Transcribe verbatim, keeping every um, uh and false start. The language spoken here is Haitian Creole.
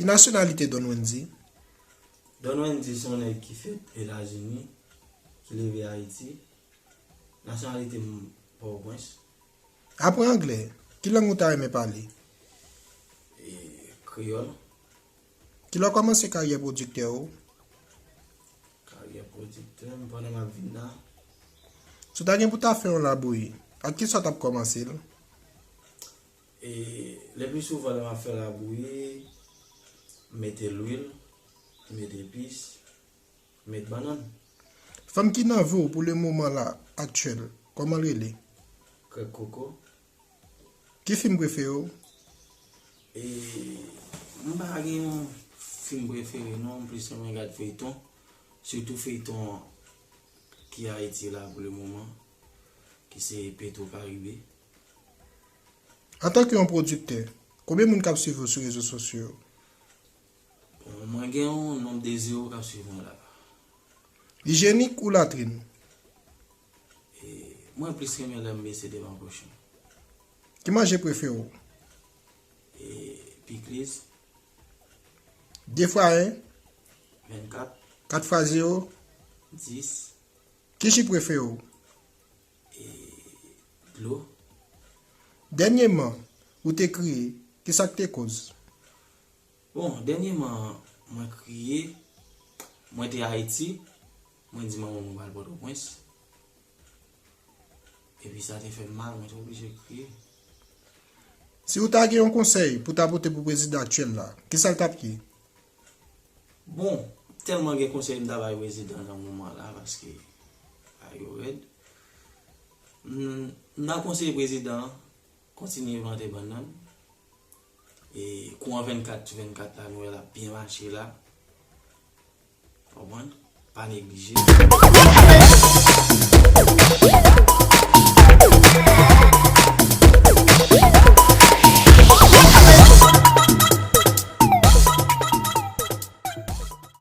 Ki nasyonalite Don Wendy? Don Wendy se yon nèg ki fèt Etazini, ki leve Ayiti. Nasyonalite m Pòtoprens. Apre anglè, ki lang ou ta renmen pale? E, kreyòl. Kilè w kòmanse karyè pwodiktè ou? Karyè pwodiktè m pandan m ap vin la. Si w ta gen pou ta fè yon labouyi, ak kisa w t ap kòmanse l? E, le pli souvan lè m ap fè labouyi, m mete lwil, m mete epis, m met bannann. Fanm ki nan vi w pou le moman la, aktyèl, kòman l rele? Krèk Koko. Ki fim prefere w? E, m pa gen yon fim prefere non, m plis renmen gad feyton, sitou feyton ki Ayiti la pou le moman, ki se Petro Caribe. Antanke yon pwodiktè, konbyen moun k ap swiv ou sou rezo sosyo yo? Bon, mwen gen yon nonb de zewo k ap swiv mwen la. Ijyenik ou latrin? E, mwen plis renmen lè m bese devan kochon. Ki manje prefere w? E, pikliz. De fwa en? Vennkat. Kat fwa zewo? Dis. Ki ji prefere w? E, dlo. Dènyèman, ou te kriye, kisa k te koz? Bon, dènyèman, mwen kriye, mwen te Ayiti, mwen di manman m mwen pral Pòtoprens. Epi sa te fè m mal, mwen te oblije kriye. Si w ta gen yon konsèy pou ta pote pou prezidan aktyèl la, kisa l t ap ye? Bon, tèlman gen konsèy m ta bay prezidan nan moman la, paske bagay yo rèd. M, m ta konseye prezidan an kontinye plante bannann. E kouran vennkat sou vennkat la, nou wè l ap byen mache la. Konprann? Pa neglije.